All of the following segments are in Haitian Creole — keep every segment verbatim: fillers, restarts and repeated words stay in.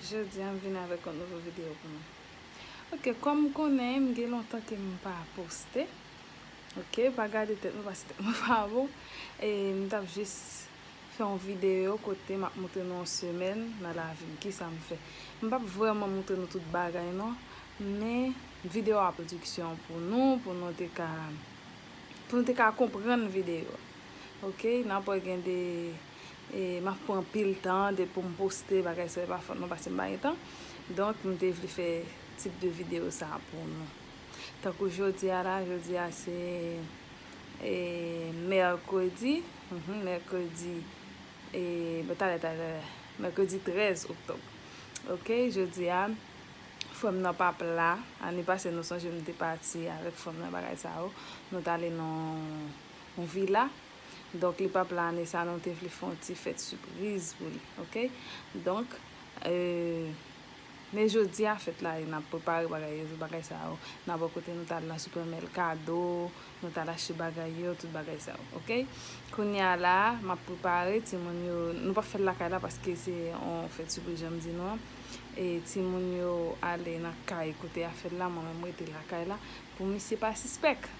Jodi a m vin avèk yon nouvo videyo pou nou. Ok, kòm m konnen, m gen lontan ke m pa poste. Ok, pa gade tèt mwen, paske tèt mwen pa bon. E m t ap jis fè yon videyo kote m ap montre nou yon semèn nan lavi m, kisa m fè. M p ap vrèman montre nou tout bagay non, men videyo a pwodiksyon pou nou, pou nou te ka, pou nou te ka konprann videyo. Ok, n ap wè gen de, e, m ap pran anpil tan de pou m poste bagay sa yo, pa fòt non, paske m pa gen tan. Donk, m te vle fè tip de videyo sa a pou nou. Tankou jodi a la, jodi a se, e, mèkredi, mhm, mèkredi, e, bon, talè, talè, mèkredi trèz oktòb. Ok, jodi a, frè m nan p ap la. Ane pase, nou sonje m te pati avèk frè m nan, bagay sa yo. Nou t ale nan yon vila. Donk, li p ap la ane sa, nou te vle fè yon ti fèt sipriz pou li, ok? Donk, e, men jodi a fèt la, e n ap prepare bagay yo, tout bagay sa yo. N ap wè kote nou t al nan Supermercado, nou t al achte bagay yo, tout bagay sa yo, ok? Kounye a la, m ap prepare timoun yo, nou p ap fè l lakay la paske se yon fèt sipriz, jan m di nou an. E timoun yo ale nan kay kote y ap fè l la, mwen menm m rete lakay la pou misye pa sispèk.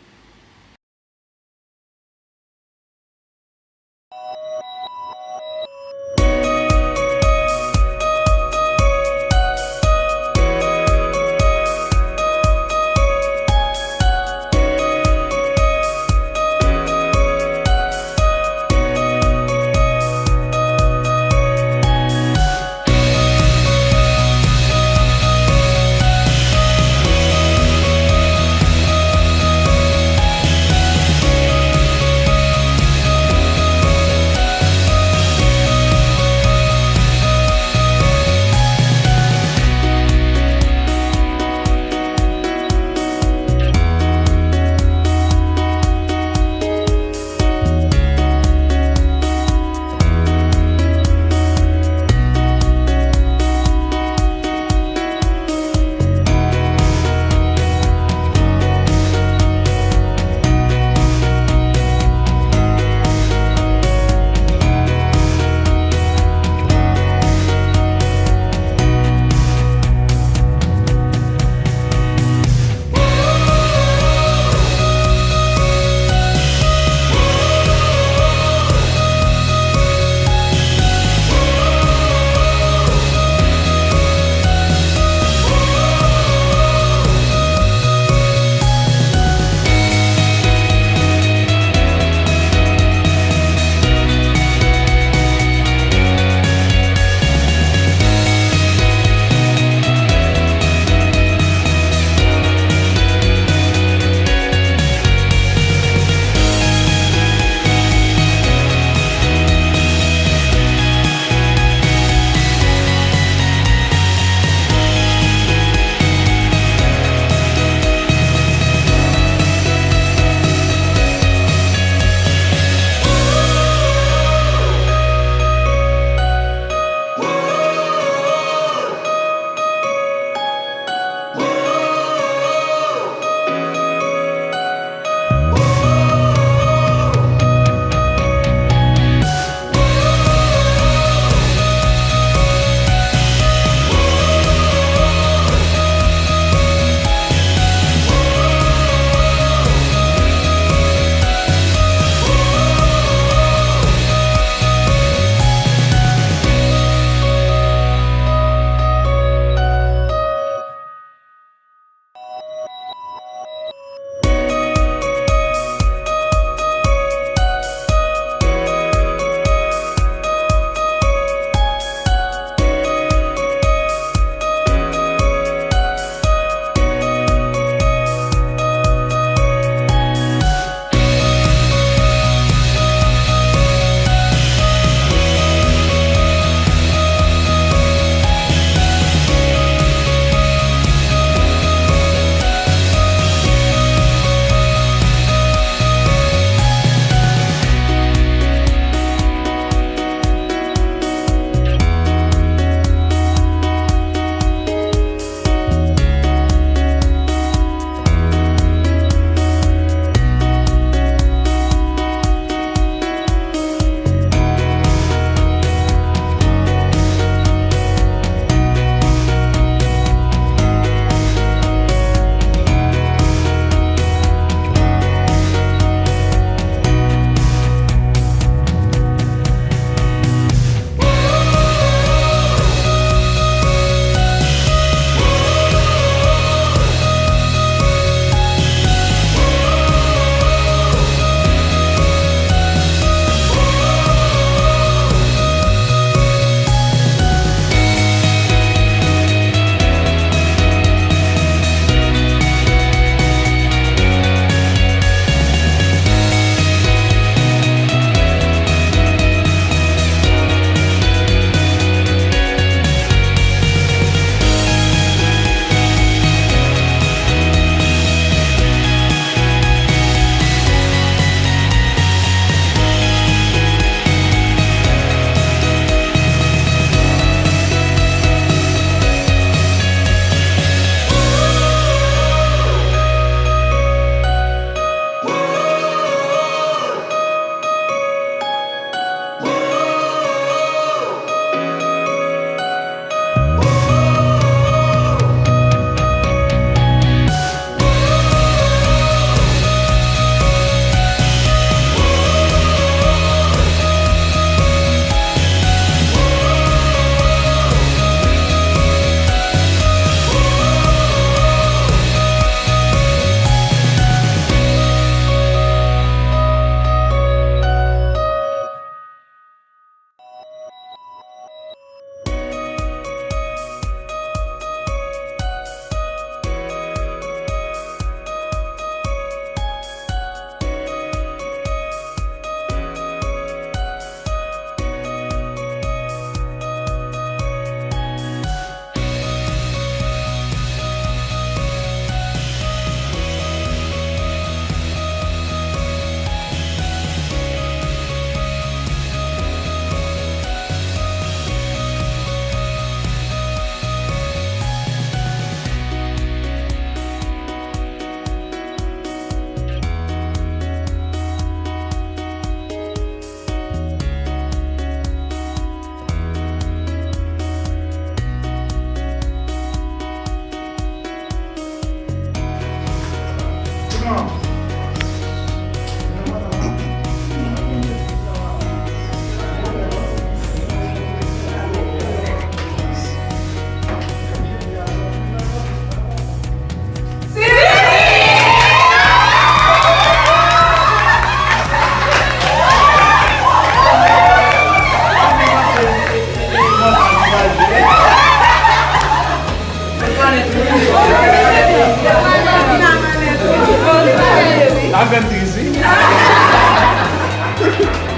Fè m tris, wi.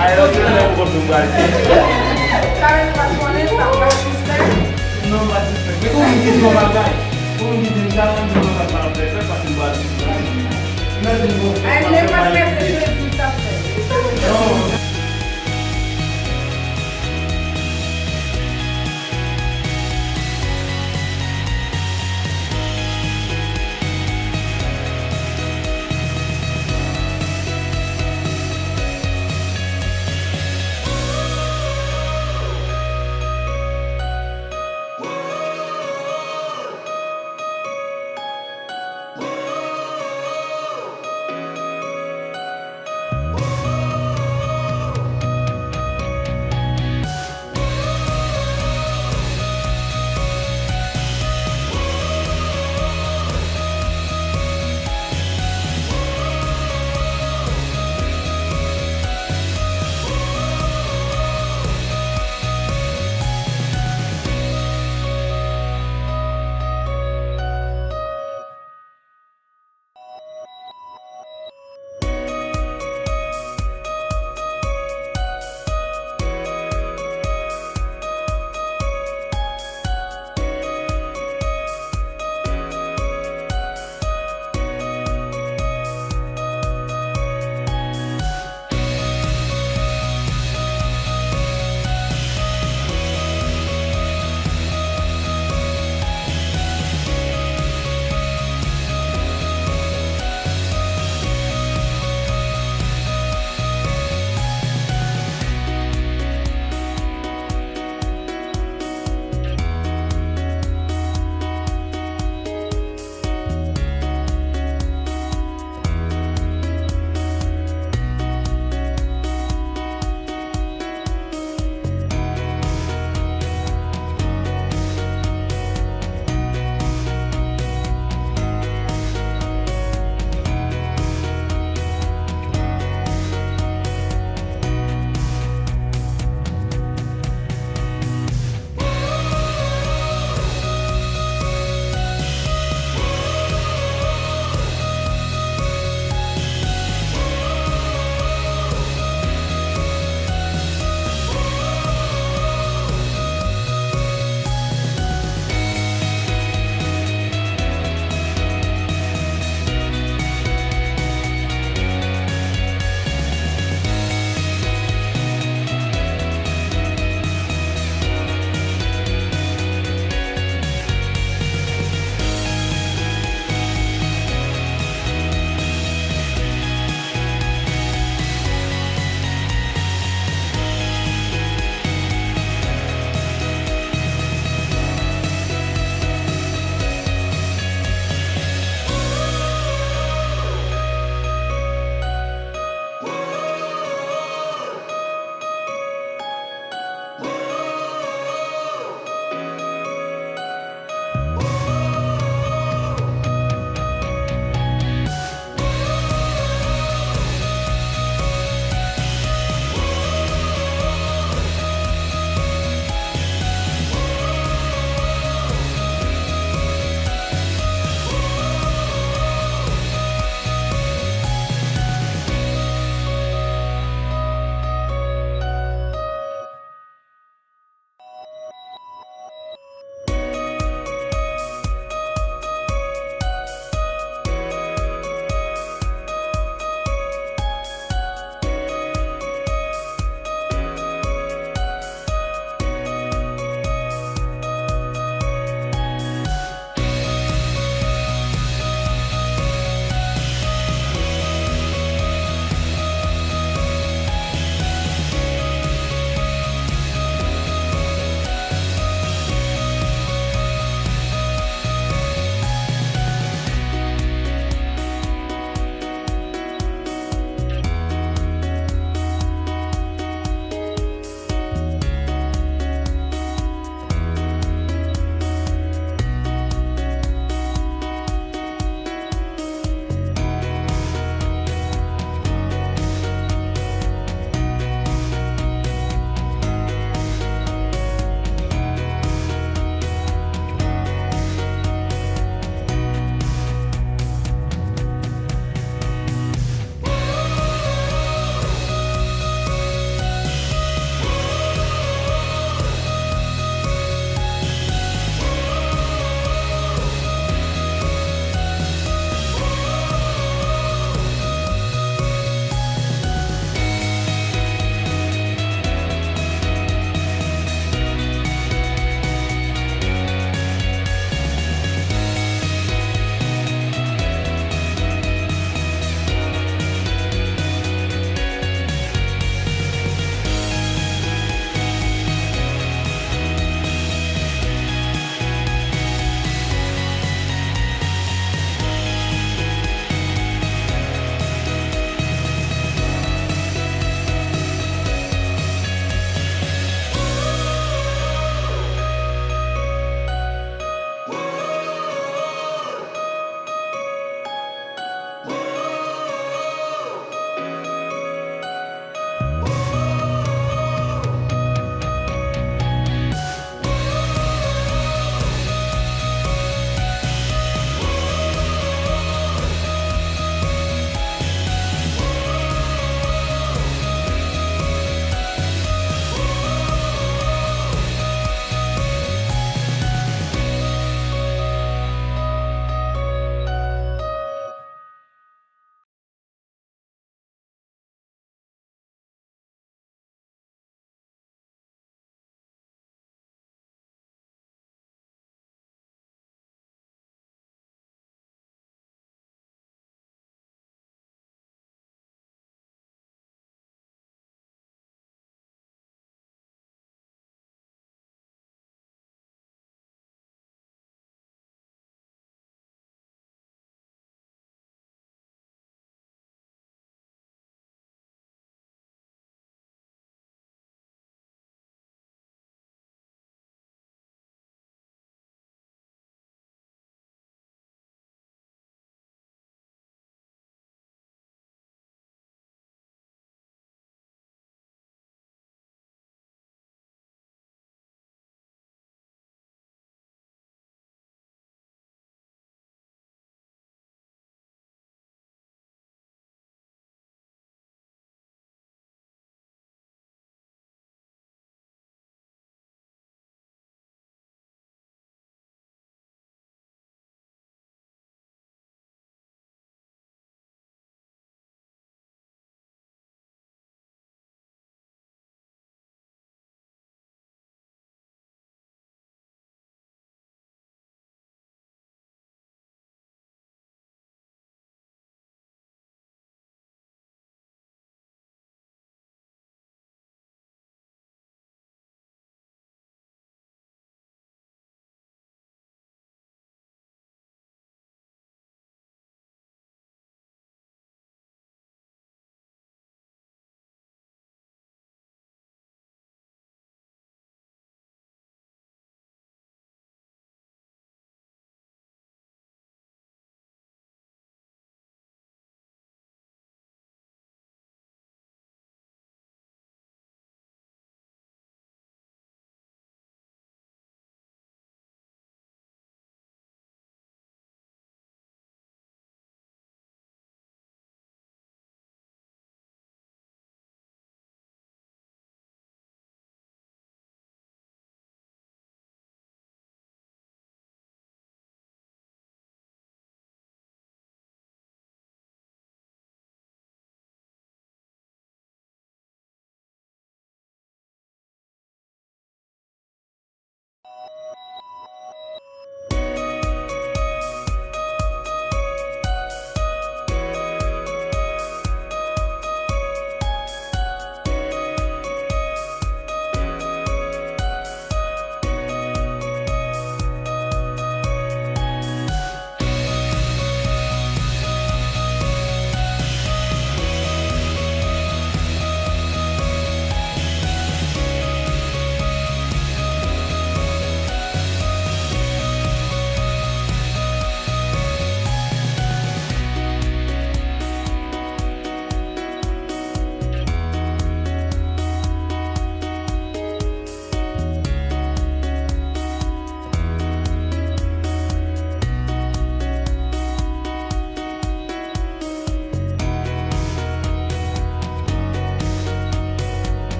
Ay, lòt semèn, lè m konn nou pral di. Sa vle di w pa t konnen sa, w pa t sispèk? Non, m pa t sispèk. Men ou menm ki di yon bagay. Ou menm ki di m sa, mwen di yon bagay pa nan fè fè, paske m pa t sispèk. Imajine bon.